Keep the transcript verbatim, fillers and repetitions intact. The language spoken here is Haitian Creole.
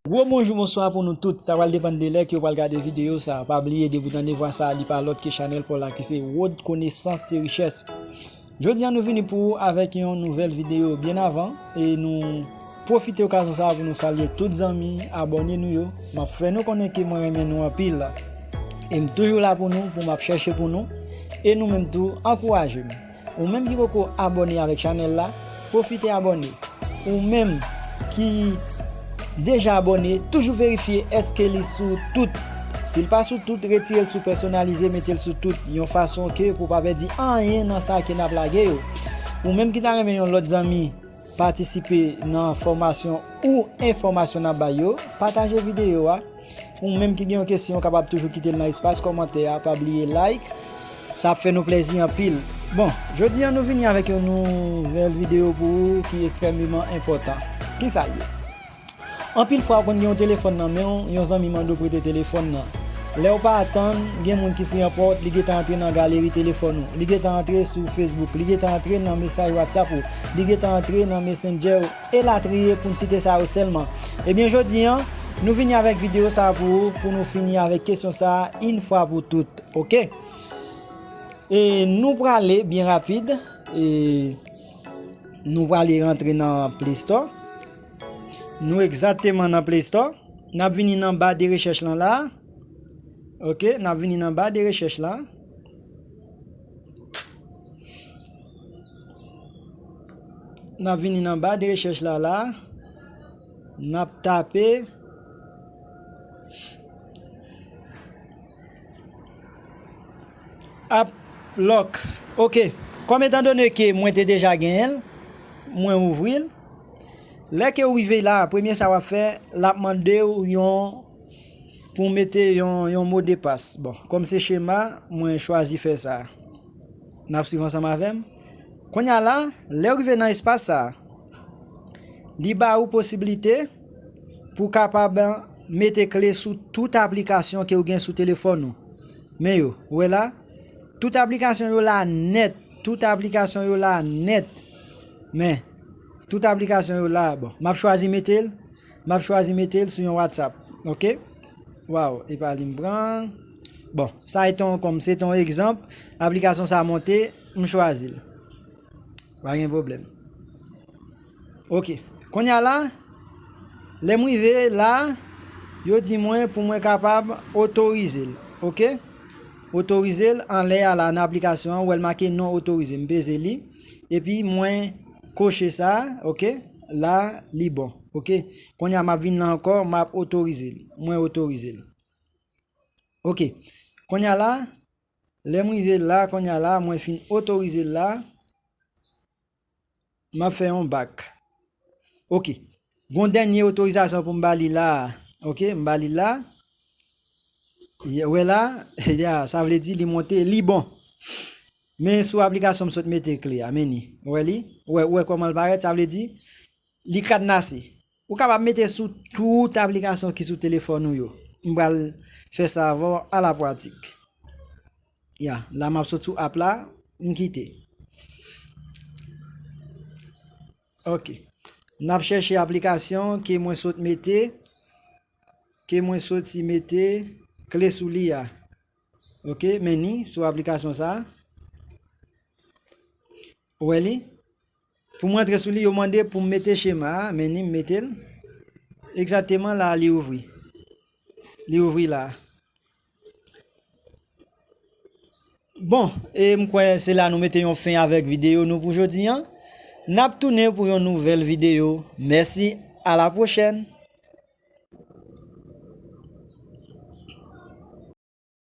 Gwo bonjou, bonswa pou nou tout. Sa pral depann de lè ke w pral gade videyo sa. Pa bliye, depi w tande vwa sa, li pa lòt ke chanèl pa w la, ki se Wòd Konesans se Richès. Jodi a, nou vini pou ou avèk yon nouvèl videyo byen avan, e nou pwofite okazyon sa a pou nou salye tout zanmi, abòne nou yo. M ap fè nou konnen ke mwen renmen nou anpil. E m toujou la pou nou, pou m ap chèche pou nou. E nou menm tou, ankouraje m. Ou menm ki poko abòne avèk chanèl la, pwofite abòne. Ou menm ki deja abòne, toujou verifye èske li sou tout. Si l pa sou tout, retire l sou pèsonalize, mete l sou tout, yon fason ke pou w pa pèdi anyen nan sa ke n ap lage yo. Ou menm ki ta renmen yon lòt zanmi patisipe nan fòmasyon ou enfòmasyon n ap bay yo, pataje videyo a. Ou menm ki gen yon kesyon, w kapab toujou kite l nan espas kòmantè a, pa bliye like. Sa ap fè nou plèzi anpil. Bon, jodi a nou vini avèk yon nouvèl videyo pou ou ki ekstrèmeman enpòtan. Kisa l ye? Anpil fwa, w konn gen yon telefòn nan men w, yon zanmi mande w prete telefòn nan. Lè w pa atann, gen moun ki fouye pòt, li gentan antre nan galeri telefòn ou, li gentan antre sou Facebook, li gentan antre nan mesaj WhatsApp ou, li gentan antre nan Messenger ou, elatriye, pou n site sa yo sèlman. Ebyen, jodi a, nou vini avèk videyo sa a pou ou, pou nou fini avèk kesyon sa a, yon fwa pou tout, oke? E nou prale byen rapid, e nou prale rantre nan Play Store. Nou egzakteman nan Play Store. N ap vini nan ba de rechèch lan la. Oke, n ap vini nan ba de rechèch la. N ap vini nan ba de rechèch la la. N ap tape App Lock. Oke. Kòm etandone ke mwen te deja genyen l, mwen ouvri l. Lè ke w rive la, premye sa w ap fè, l ap mande w yon, pou w mete yon, yon modepas. Bon, kòm se chema, mwen chwazi fè sa. N ap swiv ansanm avè m. Kounye a la, lè w rive nan espas sa a, li ba ou posiblite pou w kapab mete kle sou tout aplikasyon ke w gen sou telefòn ou. Men yo, ou wè la, tout aplikasyon yo la nèt, tout aplikasyon yo la nèt. Men, tout aplikasyon yo la, bon, m ap chwazi mete l, m ap chwazi mete l sou yon WhatsApp, oke? Waw, e pa li m pran. Bon, sa e ton, kòm se ton egzanp, aplikasyon sa monte, m chwazi l. Pa gen pwoblèm. Oke. Kounye a la, lè m rive la, yo di mwen pou mwen kapab otorize l. Oke? Otorize l anlè a la, nan aplikasyon an, ou wè l make non otorize. M peze li. Epi mwen koche sa, oke? La, li bon. Oke? Kounye a, m ap vin la ankò, m ap otorize l. Mwen otorize l. Oke. Kounye a la, lè m rive la, kounye a la, mwen fin otorize l la, m ap fè yon bak. Oke. Gon dènye otorizasyon pou m ba li la. Oke, m ba li la. Ye, wè la, ya, sa vle di li monte, li bon. Men sou aplikasyon m sot mete kle a, men ni. Wè li? Wè, wè kòman l parèt, sa vle di li kadnase. Ou kapab mete sou tout aplikasyon ki sou telefòn ou yo. M pral fè sa avè w a la pratik. Ya, la m ap sot sou app la, m kite. Oke. N ap chèche aplikasyon ke mwen sot mete, ke mwen soti mete kle sou li a. Oke, men ni sou aplikasyon sa a. Ou wè li? Pou mwen antre sou li, yo mande pou m mete chema a, men ni m mete l. Egzakteman la, li ouvri. Li ouvri la. Bon, e m kwè se la nou mete yon fen avèk videyo nou pou jodi a. N ap tounen pou yon nouvèl videyo. Mèsi, a la pwochèn.